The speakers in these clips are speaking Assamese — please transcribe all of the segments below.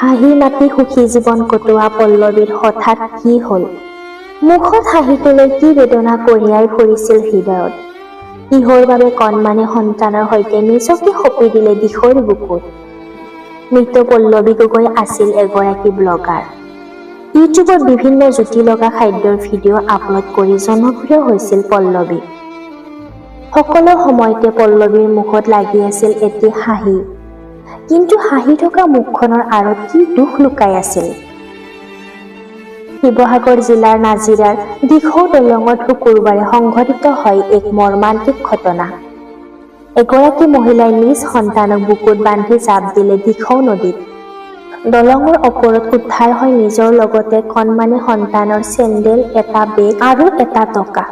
হাঁহি মাতি সুখী জীৱন কটোৱা পল্লৱীৰ হঠাৎ কি হ'ল? মুখত হাঁহিটোলৈ কি বেদনা কঢ়িয়াই ফুৰিছিল হৃদয়ত? কিহৰ বাবে কণমানি সন্তানৰ সৈতে নিজকে সঁপি দিলে দিখৌৰ বুকুত? মৃত পল্লৱী গগৈ আছিল এগৰাকী ব্লগাৰ। ইউটিউবত বিভিন্ন জুতি লগা খাদ্যৰ ভিডিঅ' আপলোড কৰি জনপ্ৰিয় হৈছিল পল্লৱী। সকলো সময়তে পল্লৱীৰ মুখত লাগি আছিল এটি হাঁহি। কিন্তু হাঁহি থকা মুখখনৰ আঁৰত কি দুখ লুকাই আছিল? শিৱসাগৰ জিলাৰ নাজিৰাৰ দিখৌ দলঙত শুকুৰবাৰে সংঘটিত হয় এক মৰ্মান্তিক ঘটনা। এগৰাকী মহিলাই নিজ সন্তানক বুকুত বান্ধি জাপ দিলে দিখৌ নদীত। দলঙৰ ওপৰত উদ্ধাৰ হয় নিজৰ লগতে কণমানি সন্তানৰ চেণ্ডেল, এটা বেগ আৰু এটা টকা।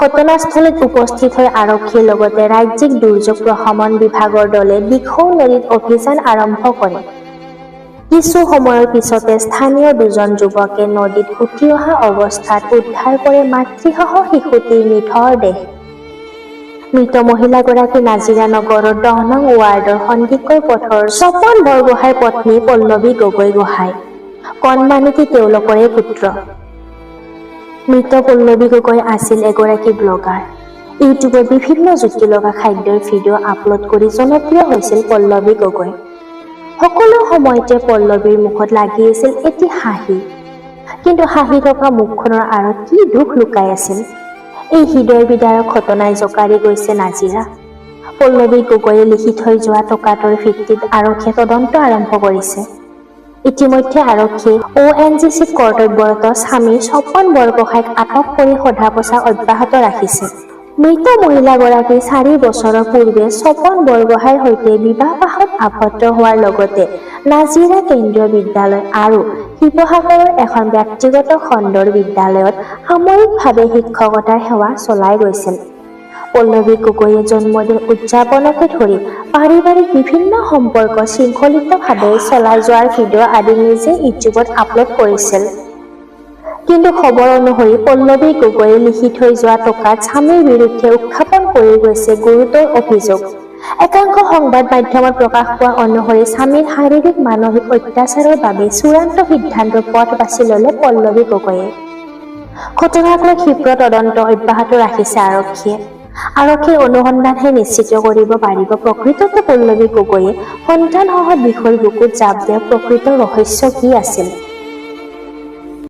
ঘটনাস্থলীত উপস্থিত হৈ আৰক্ষীৰ লগতে ৰাজ্যিক দুৰ্যোগ প্ৰশমন বিভাগৰ দলে দিখৌ নদীত অভিযান আৰম্ভ কৰে। কিছু সময়ৰ পিছতে স্থানীয় দুজন যুৱকে নদীত উটি অহা অৱস্থাত উদ্ধাৰ কৰে মাতৃসহ শিশুটিৰ নিথৰ দেহ। মৃত মহিলাগৰাকী নাজিৰা নগৰৰ 10 নং ৱাৰ্ডৰ সন্দিকৈ পথৰ স্বপন বৰগোহাঁইৰ পত্নী পল্লৱী গগৈ গোহাঁই। কণমানিটি তেওঁলোকৰে পুত্ৰ। মৃত পল্লৱী গগৈ আছিল এগৰাকী ব্লগাৰ। ইউটিউবত বিভিন্ন জুতি লগা খাদ্যৰ ভিডিঅ' আপলোড কৰি জনপ্ৰিয় হৈছিল পল্লৱী গগৈ। সকলো সময়তে পল্লৱীৰ মুখত লাগি আছিল এটি হাঁহি। কিন্তু হাঁহি থকা মুখখনৰ আঁৰত কি দুখ লুকাই আছিল? এই হৃদয় বিদাৰক ঘটনাই জোকাৰি গৈছে নাজিৰা। পল্লৱী গগৈয়ে লিখি থৈ যোৱা টোকাটোৰ ভিত্তিত আৰক্ষীয়ে তদন্ত আৰম্ভ কৰিছে। ইতিমধ্যে আৰক্ষীয়ে অ'এনজিচিত কৰ্তব্যৰত স্বামী স্বপন বৰগোহাঁইক আটক কৰি সোধা পোছা অব্যাহত ৰাখিছে। মৃত মহিলাগৰাকী 4 বছৰৰ পূৰ্বে স্বপন বৰগোহাঁইৰ সৈতে বিবাহপাশত আবদ্ধ হোৱাৰ লগতে নাজিৰা কেন্দ্ৰীয় বিদ্যালয় আৰু শিৱসাগৰৰ এখন ব্যক্তিগত খণ্ডৰ বিদ্যালয়ত সাময়িকভাৱে শিক্ষকতাৰ সেৱা চলাই গৈছিল। পল্লৱী গগৈয়ে জন্মদিন উদযাপনকে ধৰি পাৰিবাৰিক বিভিন্ন সম্পৰ্ক শৃংখলিতভাৱে চলাই যোৱাৰ ভিডিঅ' আদি নিজে ইউটিউবত আপলোড কৰিছিল। কিন্তু খবৰ অনুসৰি পল্লৱী গগৈয়ে লিখি থৈ যোৱা টোকাত স্বামীৰ বিৰুদ্ধে উত্থাপন কৰি গৈছে গুৰুতৰ অভিযোগ। একাংশ সংবাদ মাধ্যমত প্ৰকাশ পোৱা অনুসৰি স্বামীৰ শাৰীৰিক, মানসিক অত্যাচাৰৰ বাবে চূড়ান্ত সিদ্ধান্তৰ পথ বাছি ল'লে পল্লৱী গগৈয়ে। ঘটনাক লৈ ক্ষীপ্ৰ তদন্ত অব্যাহত ৰাখিছে আৰক্ষীয়ে। আৰক্ষীৰ অনুসন্ধানহে নিশ্চিত কৰিব পাৰিব প্ৰকৃততে পল্লৱী গগৈয়ে সন্তানসহ দিখৌৰ বুকুত জাপ দিয়াৰ প্ৰকৃত ৰহস্য কি আছিল।